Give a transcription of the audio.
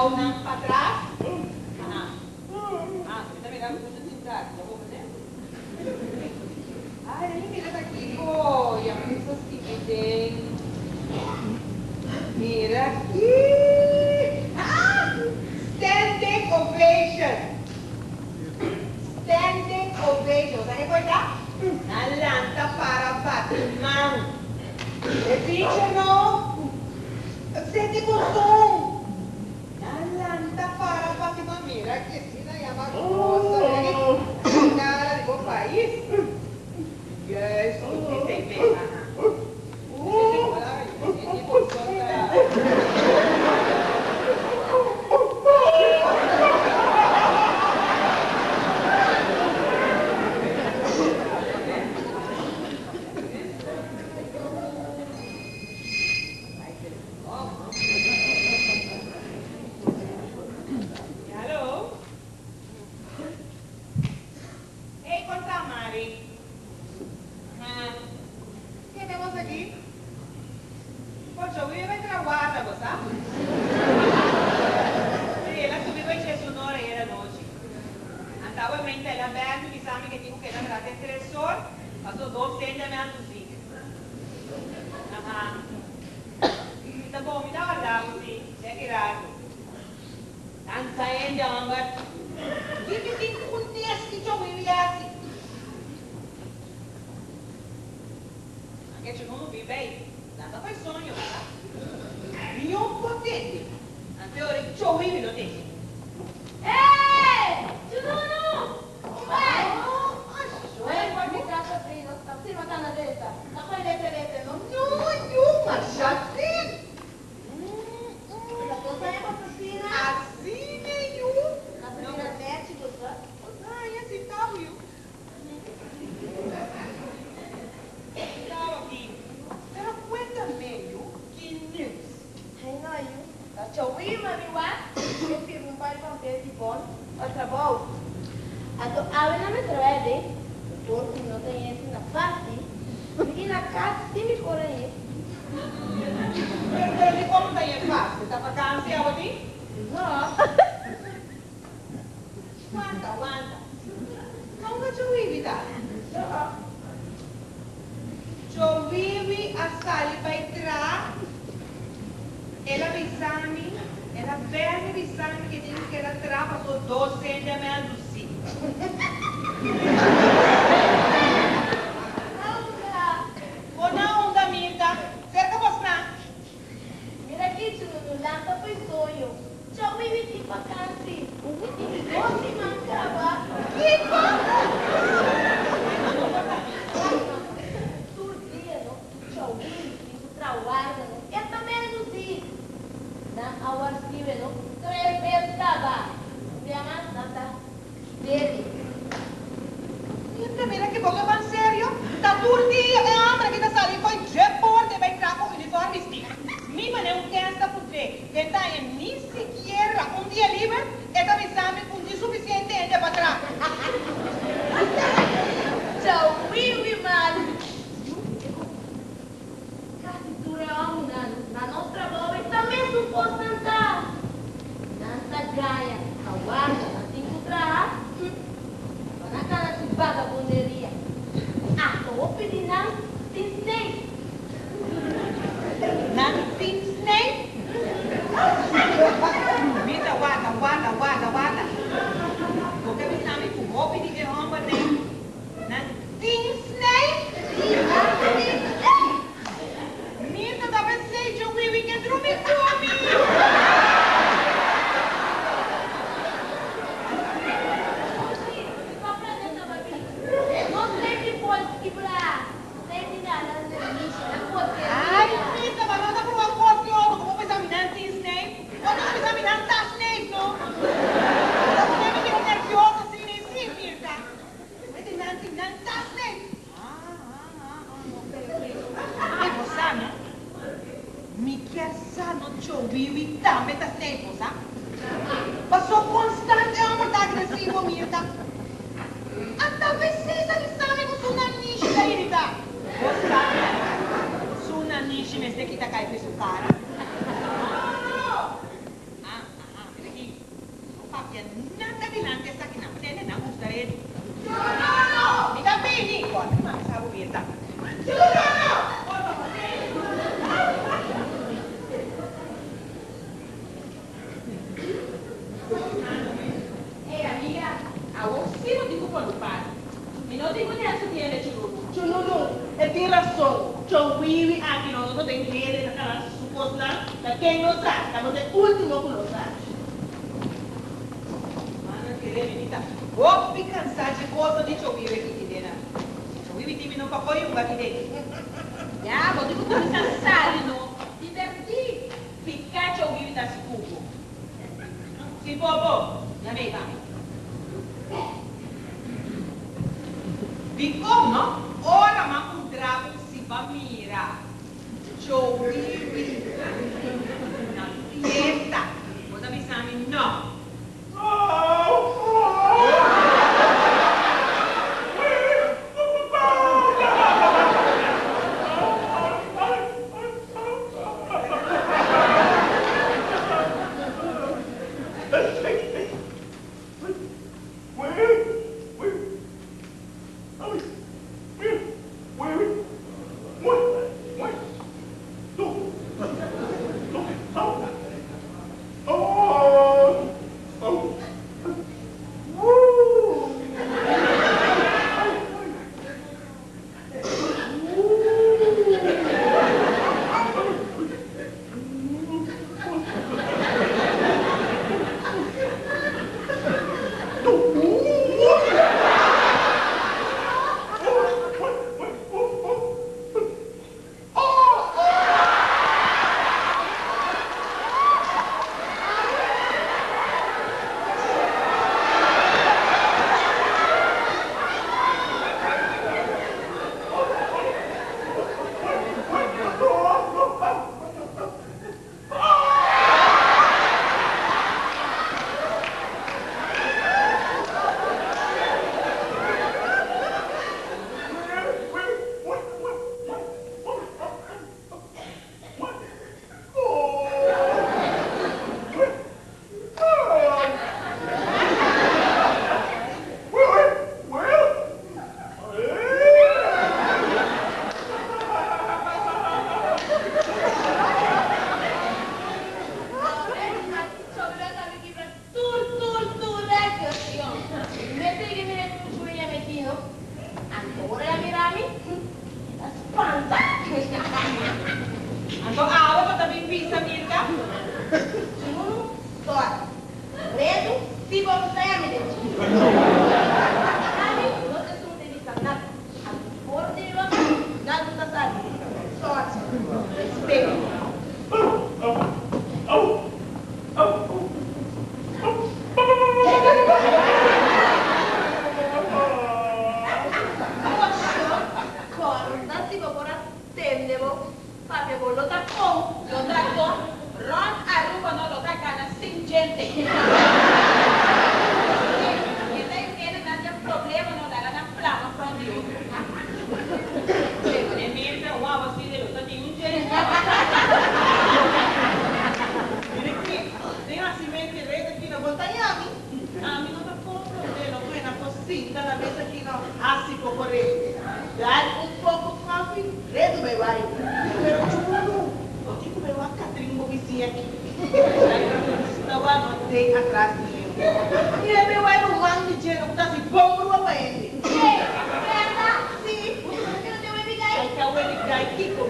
trabounan patras. Aha. Ah, mi ta mira ku ta sinta aki, bo por mira? Ay, mi mira ta kiko, ya mi sa stima e den. Mira aki! Ah! Standing ovation! Standing ovation! Bo sa ke koi ta? Nan lanta para bati man. E teacher no senti ku sun. Nan lanta para bati man. Mira ki asina yama gosa. Mira ki kara di bo pais. Juist, esei mes. Aha. Hey, kon ta, Mari? Aha. Ke tenemos aki? Pocho, wi bebe tra warda, bo sa? Sí, el a subi bai dje su nora ayera nochi. Anta awe meinta el a bel mi bisa mi ke tin ku keda tra te tres or, paso dos hende a me andusi. Aha. Mi ta bon, mi ta warda bo, sí. Dje ki rato. Tansa hende, homber. Ki mi tin ku nes ki Joey hasi? Anke Chununu bin bay, nan ta fai soño, bo sa. Niun por tende. Ante ora Joey mi lo tende. Hey! Chununu! Un bay! Ay, Asina yu. Ay, así ta yu. Tao aki. Pero cuéntame yu, ki nieuws? Ay no yu, ta chowí mami wak e firma un par di papel di bon pa trabou. Anto awe nan mester bai aden, por ku no ta yendo asina fásil, mi tin na kas sin mi por a yé. Pero pero dikon no ta yendo fásil? Ta vakansi awe tin? No. Wanta, wanta. Ta unda Chowiwi ta? Chowiwi a sali bai tra. El a bisa mi, el a bel mi bisa mi ke tin ku keda tra paso dos hende a me a lusi. Bo na unda, Mirta? Serka bosnan. Mira kichi no no lanta fo'i soño. Chowiwi tin vakansi. Tin dos siman kaba. Kiko? Tur dia no Chowiwi tin ku traha warda no. E ta menos di nan a warskiwe no tres bes kaba. Un bia mas nan ta deli. Mirta mira ki bo ta ban serio. Ta tur dia e homber aki ta sali fo'i dje porta e bai traha ku uniform bisti. Mi manera un kens ta puntr'é den ta haña ni sikiera un dia liber, e ta bisa mi ku n'tin sufisiente hende pa traha. Chau wiwi malu. Yu e ku kasi tur e hòmbernan na nos trabou e ta mesun kos nan ta. Nan ta gaña pa warda nan tin ku traha, hm, pa nan gana su bagabonderia. Hasta hopi di nan tin snei. Nan tin snei? Mi ta warda, warda, warda, warda. Bo ke bisa mi ku hopi di e hòmbernan nan tin snei? Mirta ta pens'é dje wiwi ke drumi ku mi. Ay, Mirta, ma no ta proba kos di otro ku bo pensa mi nan tin snei. Bo ta bisa mi nan ta snei, no? Bo ta pone mi bira nervioso asina i si, Mirta. Mete nan tin nan ta snei. Ah, ah, ah, ah, ok, ok. Ay, bo sa, no? Mi kier sa no Chowiwi tambe ta snei, bo sa? Paso constant e homber ta agresivo, Mirta. Anta p'esei ta bisa mi ku su nanishi ta irita. Bo sa su nanishi mester kita kai pi su kara? Ah, aha. ken lo sa? Ta bo ta e último ku lo sa. Mana kere mi ta hopi kansá dje kosa di Chowiwe ki kidena. Chowiwi tin mi no pa koy hunga kide. Ya, bo tin ku kuminsá sali no. Dibertí. Piká Chowiwi ta hasi ku bo. Si bobo, na mei pa mi. Dikon no? Ora m'a puntra bo si b'a mira Chowiwi na fiesta, bo ta bisa mi no. Anto awe bo ta bin bisa Mirka? Lo ta con? Rond Aruba no lo ta gana sin djente. E ta hende nan den problema no laga nan plama front di otro. E Mirka un awaside lo ta tin un djente. Mira ki den hasimenti red aki no bo ta yami. Ami no ta comprende lo cu e na por sinta na mesa aki no haci poco red. Dal un poco coffee redu bay bay. Pero chulo bo tin cu bay wak Catrin bo bisiña aki. Sta wak no den atras di hende. Mira bay wak ruman di dje no cu ta haci bon rua pa hende. Hey, Berta! Si. Bo ta kere den webi gai? Ay ta webi gai kico?